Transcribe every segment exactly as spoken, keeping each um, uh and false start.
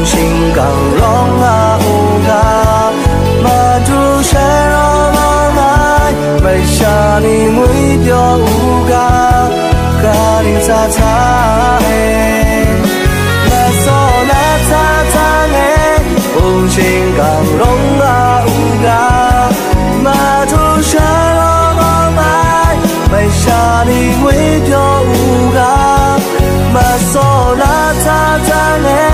Shingkang rawng nga u ga, Madu shai rawng ai, masha ni ngwi pyaw u ga, kra ning sa sa e, lasaw la sa sa e, ung shingkang rawng nga u ga, Madu shai rawng ai, masha ni ngwi pyaw u ga, masaw la sa sa e,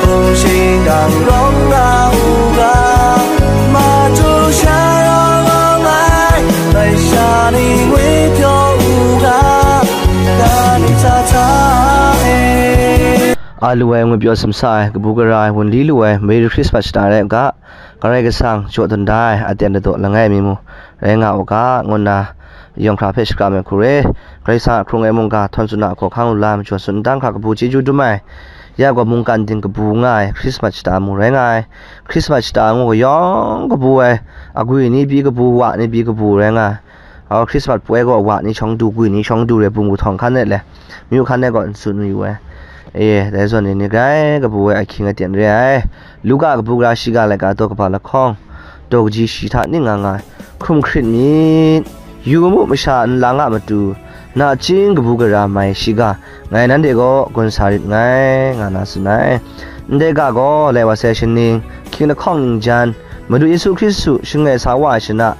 hpung shingkang rawng nga u ga, Madu shai rawng ai, masha ni ngwi pyaw u ga, ga ni sa sa e. A lu ai, ngwi pyaw sumsa ai, kabu gara ai, wunli lu ai, Merry Christmas shata rai u ga, Karai Kasang jaw dun da ai, aten ladaw langai mi mu rai nga u ga, ngu nna yawng hkra hpe shakram ai hku re, Karai Kasang a hkrung ai mungga, htawn tsun a hkaw hkang lu la, majaw tsun ndang hkra kabu chyeju dum ai, ya gaw mungkan ting kabu nga ai, Christmas shata mu rai nga ai, Christmas shata ngu gaw yawng kabu ai, agwi ni pyi kabu, wa ni pyi kabu rai nga ai, Aw, Christmas poi gaw wa ni shawng du, gwi ni shawng du re, bum gu htawng hkan e le, myu hkan e gaw n tsun mayu ai. E, dai zawn ni, ni grai kabu ai ahkying aten re ai. Luka kabu gara shiga laika daw kaba lahkawng, daw kaji shi hta ning nga nga ai. Hkrum hkrit myit, yu mu, masha nlang a matu, nachying kabu gara mai shiga, ngai nanhte kaw gun sa rit nngai, nga na tsun ai. Ndai ga gaw, lai wa sai shaning, hkying lahkawng ningjan, Madu Yesu Hkristu shangai sa wa ai shana,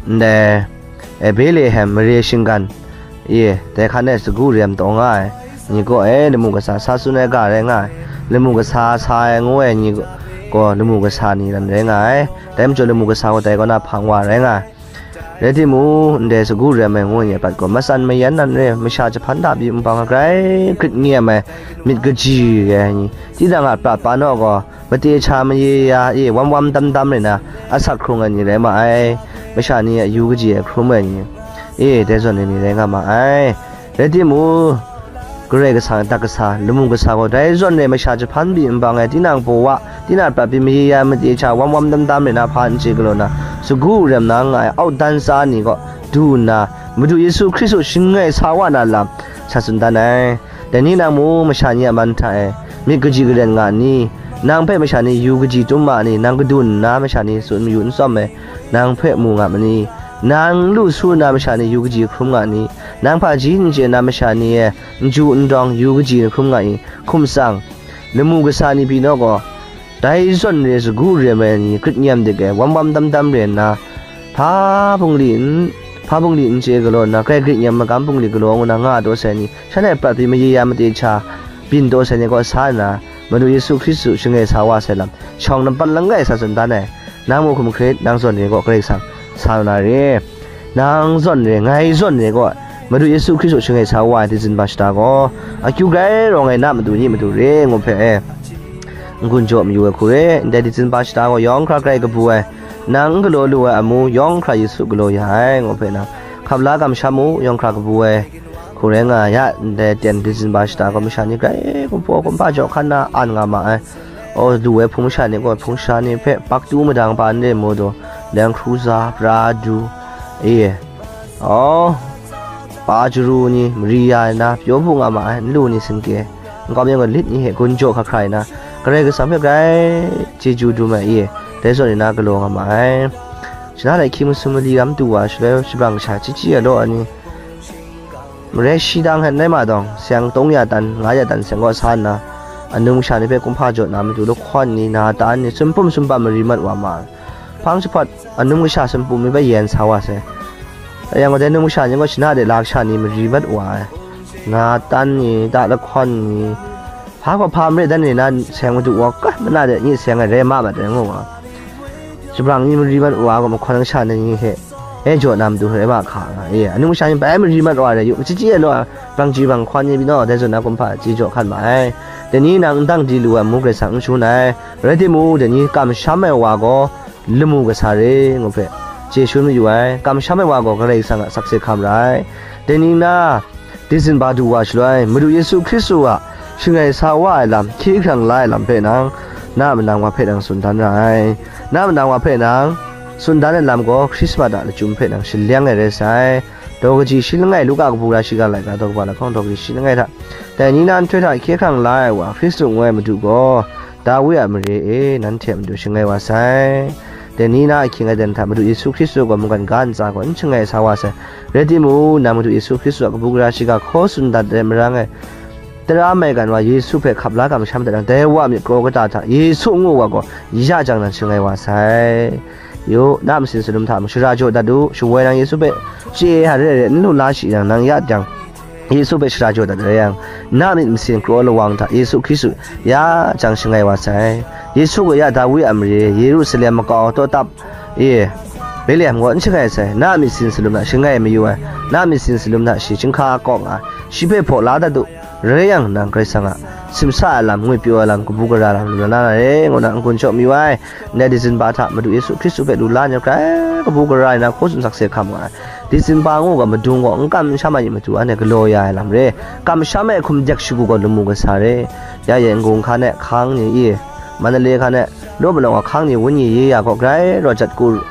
ndai, e, Betlehem mare shinggan, e, dai hkan e sagu rem taw nga ai ni gaw, e, lamu kasa sa tsun ai ga rai nga ai, lamu kasa sa ai ngu ai ni gaw, lamu kasa ni ran rai nga ai, dai majaw lamu kasa gaw dai kaw na hpang wa rai nga ai. Rai timung, ndai sagu rem ai ngu ai ni a prat gaw, matsan mayan nan re ai, masha jahpan da byi nbang ai, grai hkrit n-gu ai, myit kaji re ai ni, tinang a prat pa naw gaw, mate cha maye ya e, wam wam dam dam rai na, asak hkrung ai ni rai ma ai, masha ni a yu kaji e hkrum ai ni, e, dai zawn ai ni rai nga ma ai. Rai timung, Karai Kasang a adak kasa, lamu kasa gaw, dai zawn rai masha jahpan byi nbang ai, tinang baw wa, tinang prat byi maye ya, mate cha wam wam dam dam rai na, hpa n chye galaw na, sagu rem na nga ai, autdan tsa ni gaw du nna, Madu Yesu Hkristu shangai sa wa na lam, sa tsun dan ai. Dai ni nang mu, masha ni a man hta e myit kaji karen nga ni? Nang hpe masha ni yu kaji tum ma ni? Nang kadun nna masha ni tsun mayu n tsawm ai, nang hpe mu nga ma ni? Nang lu su nna masha ni yu kaji hkrum nga ni? Nang hpaji n chye na masha ni e n ju n dawng yu kaji hkrum nga i? Hkum tsang, lamu kasa ni pyi naw gaw, dai zawn re sagu rem ai ni, grit nyem dik ai, wam wam dam dam re nna, hpa bungli n, hpa bungli n chye galaw nna, grai grit nyem magam bungli galaw ngu na nga taw sai ni, shanhte prat byi maye ya mate cha, byin taw sai ni kaw sa nna, Madu Yesu Hkristu shangai sa wa sai lam, shawng nampat langai sa tsun dan ai. Nang mu hkum hkrit, nang zawn re gaw Karai Kasang sa na re. Nang zawn re, ngai zawn re gaw, Madu Yesu Hkristu shangai sa wa ai dizinba shata gaw, akyu grai rawng ai na matu ni matu re, ngu hpe e, n-gun jaw mayu ai hku re, ndai dizinba shata gaw yawng hkra grai kabu ai, nang n galaw lu ai amu yawng hkra Yesu galaw ya ai, ngu hpe nang hkap la kamsham u, yawng hkra kabu ai hku rai nga ya, ndai ten dizinba shata gaw masha ni grai kumhpaw kumhpa jaw hkan na an nga ma ai. Aw, du ai hpung masha ni gaw, hpung sha ni hpe paktu madang pa n re mu du, leng hkru za, pra du, e, aw, pa jaru ni, mari ya ai na, pyaw bu nga ma ai, nlu ni, sinke, nkau mi gaw lit ni hte gun jaw hkra hkra ai na, Karai Kasang hpe grai chyeju dum ai, e, dai zawn ni na galaw nga ma ai. Shana lai hkying masum mali ram du wa shaloi, shabrang kasha chyi chyi ai law ai ni, Marai shi dang hkan rai ma dawng, seng tawng ya tan, nga ya tan seng kaw sa nna, anung sha ni hpe kumhpa jaw na matu lahkawn ni, na tan ni, sumpum sumpam mari mat wa ma ai. Hpang jahpawt, anung kasha sumpum ni hpe yen sa wa sai. Rai yang gaw, dai num kasha ni gaw shana de la kasha ni mari mat wa ai. Na tan ni, ta lahkawn ni, hpa gaw hpa marai dan ni na seng madu wa, ka, mana de nyi seng ai rai ma mat ai ngu wa. Shabrang ni mari mat wa gaw, mahkawn kasha ni hte e jaw na matu hkrai ma hka nga e, anung masha ni bai mari mat wa rai yu, machyi chyi ai law, bang ji bang hkawn ni pyi naw, dai zawn na kumhpa chye jaw hkan ma ai. Dai ni nang n dang di lu ai amu Karai Kasang n shangun ai, rai timung, dai ni kamsham ai wa gaw lamu kasa re ngu hpe chye shangun mayu ai, kamsham ai wa gaw Karai Kasang a sakse hkam ra ai. Dai ni na, dizinba du wa shaloi, Madu Yesu Hkristu a shangai sa wa ai lam, hkye hkrang la ai lam hpe nang, na manang wa hpe nang tsun dan ra ai. Na manang wa hpe nang tsun dan ai lam gaw, Hkrismat a lachyum hpe nang shaleng ai rai sai. Daw kaji shi langai, Luka kabu gara shiga laika daw kaba lahkawng daw kaji shi langai hta, dai ni na nhtoi hta hkye hkrang la ai wa, Hkristu ngu ai Madu gaw, Dawi a mare e, nanhte a matu shangai wa sai. Dai ni na ahkying aten hta Madu Yesu Hkristu gaw mungkan ga ntsa gaw n shangai sa wa sai. Rai timung, nang Madu Yesu Hkristu a kabu gara shiga hkaw tsun dat ai marang e, tara maigan wa Yesu hpe hkap la kamsham dat yang, dai wa a myit kraw kata hta Yesu ngu wa gaw ya jang nan shangai wa sai. Yu, na masin salum hta mung shara jaw dat u, shawoi nang Yesu hpe chye ai hta re ai re n lu la shi yang, nang ya jang Yesu hpe shara jaw dat rai yang, na myit masin kraw lawang hta Yesu Hkristu ya jang shangai wa sai. Yesu gaw ya Dawi a mare, Yerusalem makau tawtap e, Betlehem gaw n shangai sai. Na myit sin salum hta shangai mayu ai, na myit sin salum hta shi chyinghka kawng ai, shi hpe hpaw la dat u. Rai yang, nang Karai Kasang a simsa ai lam, ngwipyaw ai lam, kabu gara lam lu na na re, ngu na n-gun shaw mayu ai. Ndai dizin ba hta Madu Yesu Hkristu hpe lu la ai ni grai kabu gara ai na hkaw tsun sakse hkam nga ai. Dizin ba ngu ga madung gaw n kam n sham ai ni matu anhte galaw ya ai lam re. Kamsham ai hkum dek shagu gaw lamu kasa re. Ya ye n-gung hkan e hkang ni i, Mandalay hkan e law malawng a hkang ni wenyi ye ya gaw grai rawt jat ku,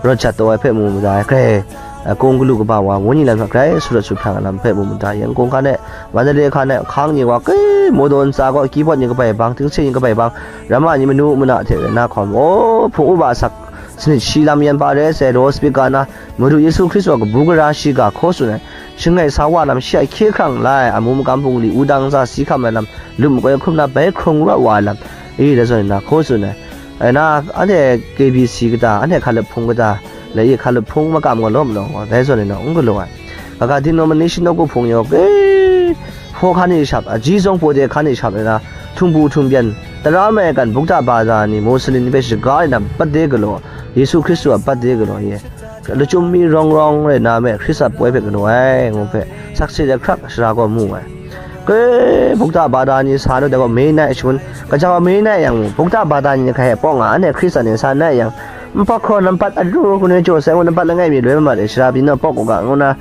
rawt jat taw ai hpe mu mada ai, grai, eh, kung galu kaba wa wenyi lam hta grai surat suphra ai lam hpe mu mada ai. N-gung hkan e, Mandalay hkan e hkang ni wa, ke, mawdaw ntsa gaw keyboard ni kabai bang, tingse ni kabai bang, rama ni manu mana hte rai na hkawm, o, hpung uba asak sanit shi lam yan pa re ai, sai, loudspeaker na, Madu Yesu Hkristu a kabu gara shiga hkaw tsun ai, shangai sa wa lam, shi a hkye hkrang la ai, amu makam bungli, wudang ntsa si hkam ai lam, lum makoi hkrum na bai hkrung rawt wa ai lam, e, dai zawn na hkaw tsun ai. Ai na, anhte K B C kata, anhte hkalup hpung kata, lai e hkalup hpung makam gaw law malawng gaw, dai zawn e na n galaw ai. Kaga denomination nawku hpung yaw, e, hpaw hkan e shap, aji zawng paw de hkan e shap ai na, htumbu htumbyan, tara maigan, bukta bada ni, Moslem ni hpe shaga ai na, birthday galaw, Yesu Hkristu a birthday galaw ye. Lachyum mi rawng rawng rai na me, Hkristu a poi hpe galaw ai, ngu hpe, sakse de hkrak shara gaw mu ai. Ke, bukta bada ni sa nu dai gaw, May night shangun, kaja wa May night yang mu, bukta bada ni hkai e pawng nga, anhte Hkristu ni sa nai yang, npawk hkraw nampat adu kanu jaw sai ngu, nampat langai mi loi mamat e, shara byin naw pawk u ga, ngu na,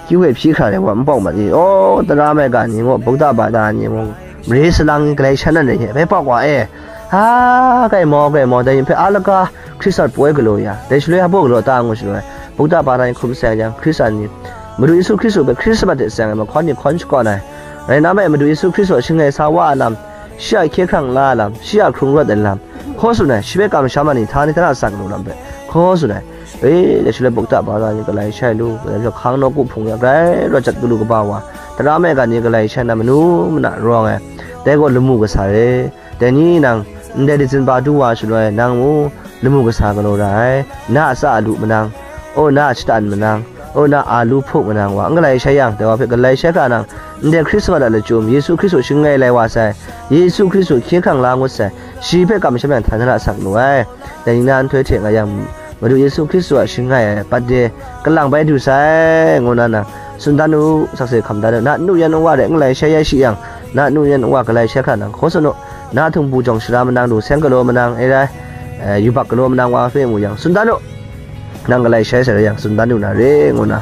kyu hpe hpyi hkra ai wa npawk mat i, o, tara maigan ni ngu, bukta bada ni ngu, mare salang ni galai shan nan rai hpe pawk wa e, ha, kai mau, kai mau, dai yin hpe a laga, Hkristu a poi galaw ya, dai shaloi hpa galaw ta ngu shaloi, bukta bada ni hkum seng yang, Hkristu ni, Madu Yesu Hkristu hpe Hkrismas hte seng ai mahkawn ni hkawn shakawn ai, rai na me, Madu Yesu Hkristu a shangai sa wa ai lam, shi a hkye hkrang la ai lam, shi a hkrung rawt ai lam, hkaw tsun ai, shi hpe kamsham ai ni, htani htana sa galaw lam hpe, hkaw tsun ai, e, dai shaloi bukta bada ni galai shai lu, galai hkang nawku hpung ya grai rawt jat galu kaba wa, tara maigan ni galai shai na manu mana rawng ai, dai gaw lamu kasa re. Dai ni nang, ndai dizin ba du wa shaloi, nang mu, lamu kasa galaw ra ai, na a tsa a lu manang, o, na a shatan manang, o, na a lu hpuk manang wa, n galai shai yang, dai wa hpe galai shai hkra nang, ndai Hkrismas a lachyum, Yesu Hkristu shangai lai wa sai, Yesu Hkristu hkye hkrang la ngut sai, shi hpe kamsham yang, htana ra sak lu ai. Dai ni na nhtoi hte nga yang, Madu Yesu Hkristu a shangai ai birthday kalang bai du sai, ngu na nang, tsun dan u, sakse hkam dan u, na nu yan nwa re, n galai shai ya shi yang, na nu yan nwa galai shai hkra nang, hkaw tsun u, na htumbu jawng shara manang du, seng galaw manang, e rai, eh, yubak galaw manang wa hpe mu yang, tsun dan u, nang galai shai sai rai yang, tsun dan u na re, ngu na,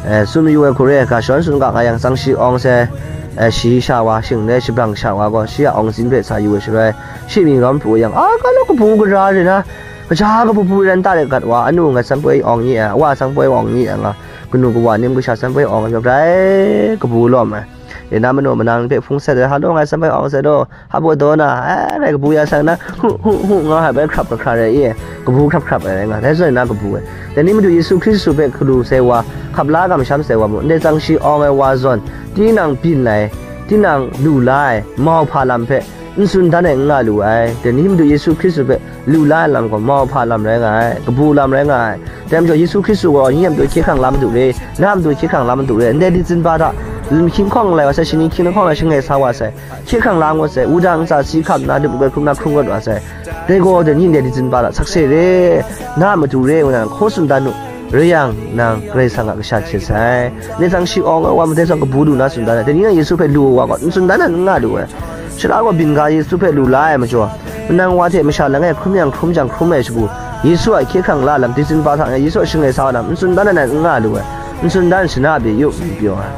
eh, tsun mayu ai hku re, ga shawan sun ga nga yang, tsang shi awng sai, eh, shi sha wa, shing le shabrang sha wa gaw, shi a awng zin hpe sa yu ai shaloi, shi mying rawm pru yang, a, ga law kabu gara re na, kaja kabu bu ran ta de gat wa, anu ngat san poi awng ni ai, awa san poi awng ni ai nga, kanu kawa nim kasha san poi awng ai, grai kabu lawm ai. Dai na manu manang hpe hpung sat ai, ha law ngai san poi awng sat law, ha baw daw na, ai, ngai kabu ya sang na, hu, hu, hu, nga hai bai hkrap kahkra rai i, kabu hkrap hkrap ai rai nga, dai zawn na kabu ai. Dai ni Madu Yesu Hkristu hpe hkalu sai wa, hkap la kamsham sai wa mu, ndai tsang shi awng ai wa zawn, tinang byin lai, tinang lu la ai, mau hpa lam hpe, n tsun dan ai n nga lu ai. Dai ni Madu Yesu Hkristu hpe lu la ai lam gaw, mau hpa lam rai nga ai, kabu lam rai nga ai. Dai majaw Yesu Hkristu gaw, nye a matu hkye hkrang la madu re, na a matu hkye hkrang la madu re, ndai dizin ba hta, lam hkying hkawng lai wa sai, shani hkying lahkawng lai shangai sa wa sai, hkye hkrang la ngut sai, wudang ntsa si hkam nna, lum makoi hkrum na hkrung rawt wa sai. Dai gaw, dai ni ndai dizin ba hta sakse re, na a matu re, ngu na hkaw tsun dan u. Rai yang, nang Karai Kasang a kasha hte sai. Ndai tsang shi awng ai wa, madai tsang kabu lu na tsun dan ai. Dai ni na Yesu hpe lu ai wa gaw, n tsun dan ai n nga lu ai. Sara gaw byin ga Yesu hpe lu la ai majaw, manang wa hte masha langai hkrum yang hkrum jang hkrum ai shagu, Yesu a hkye hkrang la lam, dizin ba hta nga Yesu a shangai sa wa lam, n tsun dan ai n nga lu ai. N tsun dan shana pyi yu, n pyaw ai.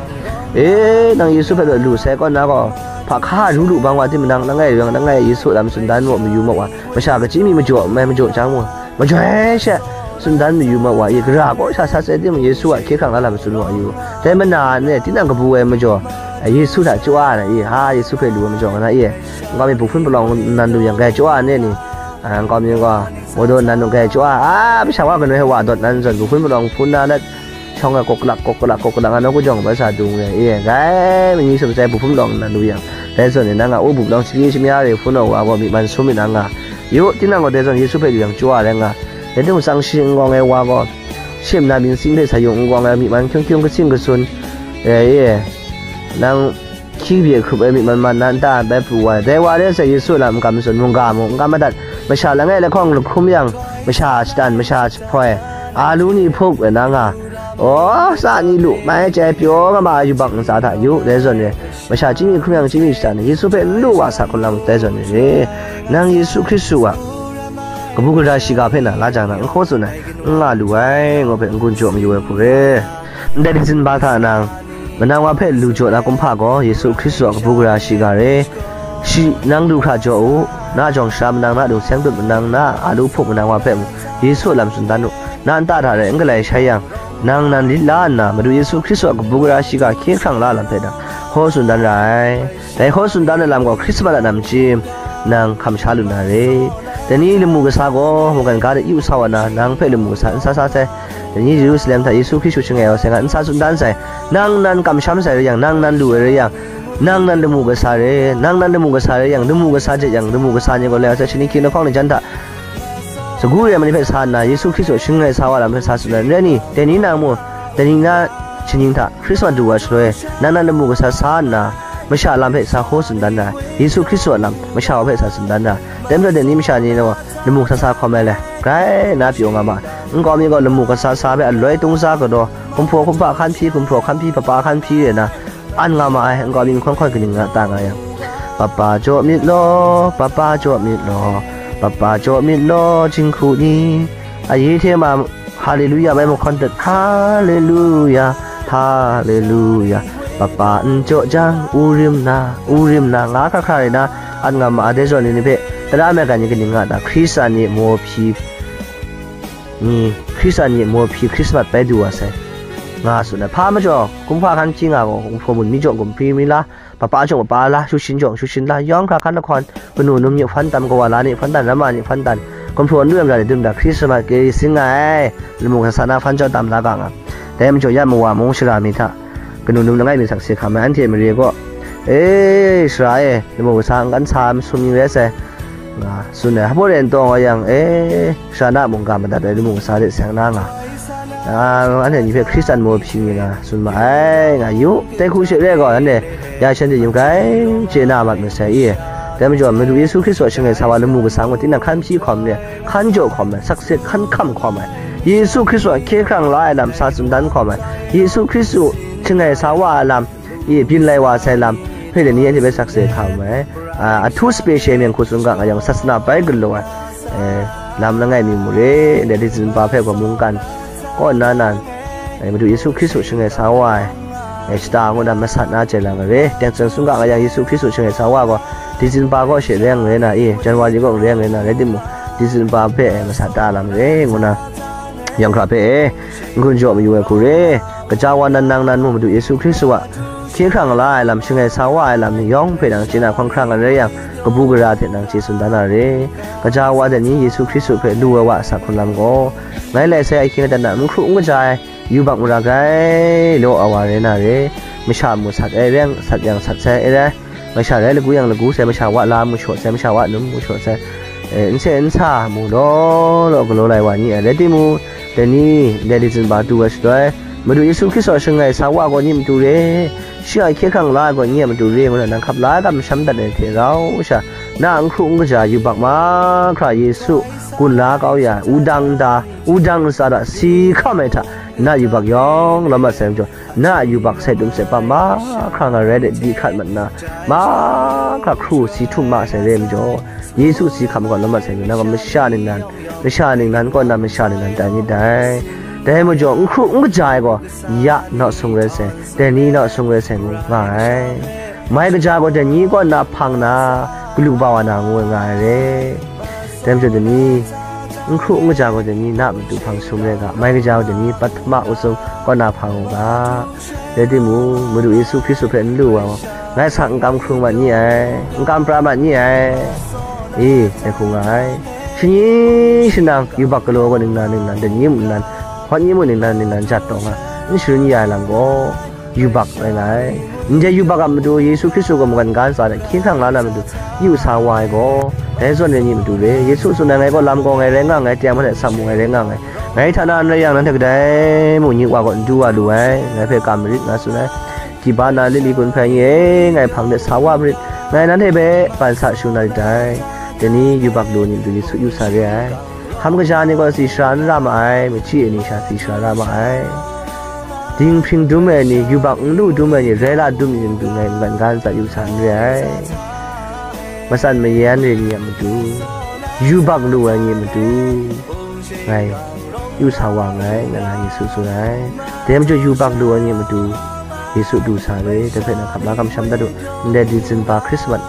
E, nang Yesu hpe lu sai kaw na gaw, hpa hka ru lu bang wa, di manang langai yang langai Yesu a lam tsun dan maw, mayu maw wa, masha kachyi mi majaw, mai majaw jang mu. Majoi she, tsun dan mayu ma wa i, gara kaw sha sat sai timung, Yesu a hkye hkrang la lam tsun wa yu. Dai mana ne, tinang kabu ai majaw, Yesu hta chyawa na i, ha, Yesu hpe lu ai majaw nga na i, nkau mi bu hpun palawng nnan lu yang, grai chyawa ne ni, a, nkau mi gaw, mawdaw nnan lu grai chyawa, a, masha wa kanu hpe wa dawt nan zawn, bu hpun palawng hpun na let, shawng ai kawk kalak, kawk kalak, kawk kalak nga nawku jawng bai sa dung re i, grai mani sum sai bu hpun palawng nnan lu yang, dai zawn ni nang a u bu palawng shagyi shamya re hpun ai wa gaw myi man sum myit na nga, yu, tinang gaw dai zawn Yesu hpe lu yang chyawa rai nga, dai hte mung tsang shi n gawng ai wa gaw, shim na mying sing hpe sa yung n gawng ai myi man hkyung hkyung katsing kasun, e, e, nang hkying bye hkrup ai myi man man na nta bai pru wa ai. Dai wa re sai Yesu a lam n kam matsun, mungga mung n kam madat, masha langai lahkawng lahkum yang, masha shatan, masha jahpoi, alu ni hpup ai na nga, aw, sa ni lu, mai chye ai pyaw nga ma ai yubak ntsa hta yu, dai zawn re, masha chyanyi hkrum yang chyanyi shatan, Yesu hpe n lu wa sa hkrum lam, dai zawn re, nang Yesu Hkristu a kabu gara shiga hpe na la jang na, n hkaw tsun ai, n nga lu ai, ngu hpe n-gun jaw mayu ai hku re. Ndai dizin ba hta nang, manang wa hpe lu jaw na kumhpa gaw, Yesu Hkristu a kabu gara shiga re. Shi, nang lu hkra jaw u, na jawng shara manang, na dung seng dut manang, na a lu hpuk manang wa hpe mung, Yesu a lam tsun dan u, na nta hta rai n galai shai yang, nang nan lit la nna, Madu Yesu Hkristu a kabu gara shiga hkye hkrang la ai lam hpe dang, hkaw tsun dan ra ai. Dai hkaw tsun dan ai lam gaw Hkrismat a namchyi nang hkam sha lu na re. Dai ni lamu kasa gaw mungkan ga de yu sa wa na, nang hpe lamu kasa n sa sa sai. Dai ni Yerusalem hta Yesu Hkristu shangai ai wa sai nga n sa tsun dan sai. Nang nan kamsham sai rai yang, nang nan lu ai rai yang, nang nan lamu kasa re, nang nan lamu kasa rai yang, lamu kasa jet yang, lamu kasa ni gaw lai wa sai, shani hkying lahkawng ni jan hta sagu re ai ma ni hpe sa nna, Yesu Hkristu shangai sa wa lam hpe sa tsun ai n rai ni? Dai ni nang mu, dai ni na shaning hta Hkrismat du wa shaloi, nang nan lamu kasa sa nna, masha lam hpe sa hkaw tsun dan ra, Yesu Hkristu a lam masha wa hpe sa tsun dan ra, dai majaw dai ni masha ni gaw lamu kasa sa hkawm ai le, grai na pyaw nga ma ai. Nkau mi gaw lamu kasa sa hpe aloi tung sa galaw, gumhpraw hkumhpa hkan hpyi, gumhpraw hkan hpyi, papa hkan hpyi re na, an nga ma ai, nkau mi nhkawn hkawn kaning nga ta nga yang, papa jaw myit law, papa jaw myit law, papa jaw myit law, jinghku ni, ayi hte ma, Haleluya bai mahkawn dat, Haleluya, Haleluya. Papa n jaw jang, u rim na, u rim na, nga hkra hkra rai na, an nga ma ai dai zawn ni hpe, tara maigan ni kaning nga ta, Hkristan ni maw hpyi, ni, Hkristan ni maw hpyi Hkrismat bai du wa sai, nga tsun ai. Hpa majaw, kumhpa hkan hpyi nga gaw, gumhpraw bun mi jaw gumhpraw mi la, papa jawng papa la, shushin jawng shushin la, yawng hkra hkan lahkawn, kanu num ni hpan tam, kawa la ni hpan tan, ramma ni hpan tan, gumhpraw n lu yang ga ni dum da, Hkrismat kari sing nga ai, lamu kasa na hpan jau tam la ga nga. Dai majaw ya mawa mung shara mi hta, kanu num langai mi sakse hkam ai, anhte mare gaw, e, sara e, lamu kasa n kan sa ai masum ni rai sai, nga tsun ai. Hpaw ren taw nga yang, e, sara na mungga madat ai lamu kasa de seng na nga, a, anhte ni hpe Hkristan maw hpyi mi nga tsun ma ai, nga yu. Dai hku she re gaw, anhte ya shanhte yu grai chye na mat masai i. Dai majaw, Madu Yesu Hkristu a shangai sa wa lamu kasa ngu tinang hkan hpyi hkawm re, hkan jaw hkawm ai, sakse hkan hkam hkawm ai, Yesu Hkristu a hkye hkrang la ai lam sa tsun dan hkawm ai, Yesu Hkristu shangai sa wa ai lam, i byin lai wa sai lam hpe dai ni anhte hpe sakse hkam ai. A, a htu sape she mying hku tsun ga nga yang, sasana bai galaw ai, e, lam langai mi mu re, ndai dizin pa hpe gaw mungkan kaw nna nan, e, Madu Yesu Hkristu shangai sa wa ai, e, shata ngu na masat na chye la nga re. Teng tsun tsun ga nga yang, Yesu Hkristu shangai sa wa gaw, dizin pa kaw she reng rai na i, January kaw reng rai na, rai timung, dizin pa hpe, e, masat ta lam re, ngu na, yawng hkra hpe, e, n-gun jaw mayu ai hku re. Gaja wa nan nang nan mu Madu Yesu Hkristu a hkye hkrang la ai lam, shangai sa wa ai lam ni yawng hpe nang chye na hkawng hkrang ai rai yang, kabu gara hte nang chye tsun dan na re. Gaja wa dai ni Yesu Hkristu hpe lu ai wa a sa hkrun lam gaw, ngai lai sai ahkying aten a n hkru n kaja ai, yubak mara grai law ai wa rai na re. Masha mu sat ai reng, sat yang sat sai ai rai. Masha rai lagu yang lagu sai, masha wa la mu shaw sai, masha wa num mu shaw sai, e, n se n sa mu law law galaw lai wa ni ai rai timung, dai ni, dai dizin pa du ai shaloi, Madu Yesu Hkristu a shangai sa wa gaw ni matu re, shi a hkye hkrang la ai gaw ni a matu re, ngu na nang hkap la ai kamsham dat ai hte rau sha, na a n hkru n kaja yubak mahkra Yesu gun la kau ya ai, wudang nta, wudang ntsa hta si hkam ai hta, na yubak yawng lawm mat sai majaw, na a yubak sai dum sai pa mahkra nga rai de, di hkrat mat nna, mahkra hkru si htum ma sai re majaw, Yesu si hkam gaw lawm mat sai majaw, nang gaw masha ningnan, masha ningnan kaw nna masha ningnan tai myit dai. Dai majaw, n hkru n kaja ai gaw, ya nawsung rai sai, dai ni nawsung rai sai ngu nga ai. Mai kaja gaw dai ni kaw nna hpang na, galu kaba wa na ngu ai nga ai re. Dai majaw dai ni, N hkru n kaja gaw dai ni na matu hpang sum rai ga, mai kaja gaw dai ni pahtama usum kaw na hpang u ga. Rai timung, Madu Yesu Hkristu hpe n lu wa gaw, ngai sa n kam hkrung mat ni ai, n kam pra mat ni ai. E, dai hku nga ai. Shani shanang yubak galaw gaw ningnan ningnan, dai ni mung ningnan, hpawt ni mung ningnan ningnan jat taw nga, n sharin ya ai lam gaw, yubak rai nga ai. Ndai yubak a matu Yesu Hkristu gaw mungkan ga ntsa hte hkye hkrang la na matu yu sa wa ai gaw, dai zawn rai ni matu re. Yesu tsun ai, "Ngai gaw lam gaw ngai rai nga nngai, teng hte atsam mung ngai rai nga nngai. Ngai hta na n rai yang, nanhte kadai mung yu wa gaw n du wa lu ai, ngai hpe kam marit," nga tsun ai. Kiba na lili gun hpai ni e, ngai hpang de sa wa marit, ngai nanhte hpe ban sa shu na lit dai. Dai ni yubak lu ni matu Yesu yu sa re ai. Hkam kaja ni gaw tsi sara n ra ma ai, machyi ai ni sha tsi sara ra ma ai. Dinghpring dum ai ni, yubak n lu dum ai ni, rai la dum ai ni matu ngai mungkan ga ntsa yu sa n re ai. Matsan mayan re ni a matu, yubak lu ai ni a matu, ngai yu sa wa nngai, nga na Yesu tsun ai. Dai majaw yubak lu ai ni a matu, Yesu du sa re, dai hpe na hkap la kamsham dat u, ndai Disemba Hkrismat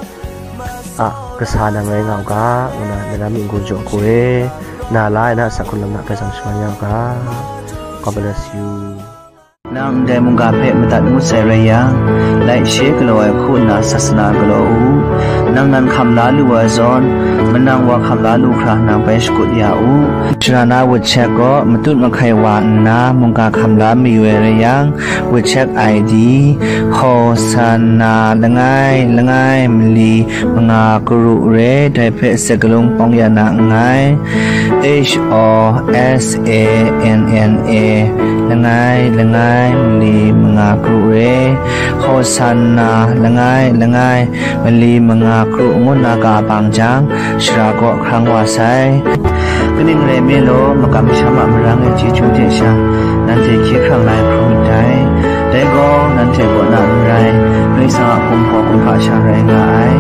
a kasa nang rai nga u ga, ngu na, na lam n-gun jaw hku e, na la ai na asak hkrun lam na hpe tsang shaman ya u ga. God bless you. Nang ndai mungga hpe madat ngut sai rai yang, laishe galaw ai hku nna sasana galaw u. Nang nan hkam la lu ai zawn, manang wa hkam la lu hkra nang bai shakut ya u. Shara na WeChat gaw matut mahkai wa nna mungga hkam la mayu ai rai yang, WeChat I D, Hosanna langai langai mali manga karu re, dai hpe sakalung pawng ya na nngai. H O S A N N A langai langai mali manga karu re, Hosanna langai langai mali manga karu ngu na ga bang jang, shara kaw hkrang wa sai. Kaning rai nme law, makam masham a marang e chyeju hte sha, nanhte hkye hkrang la ai hkrum myit dai. Dai gaw, nanhte kaw na n rai, Karai Kasang a hpung hpaw hkungga sha rai nga ai.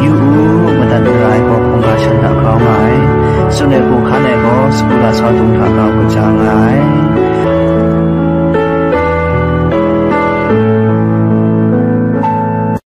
Yu u, madat mara ai gaw hkungga shan hta grau nga ai. Tsun ai hku hkan ai gaw, sagu lasau dung hta grau kaja nga ai.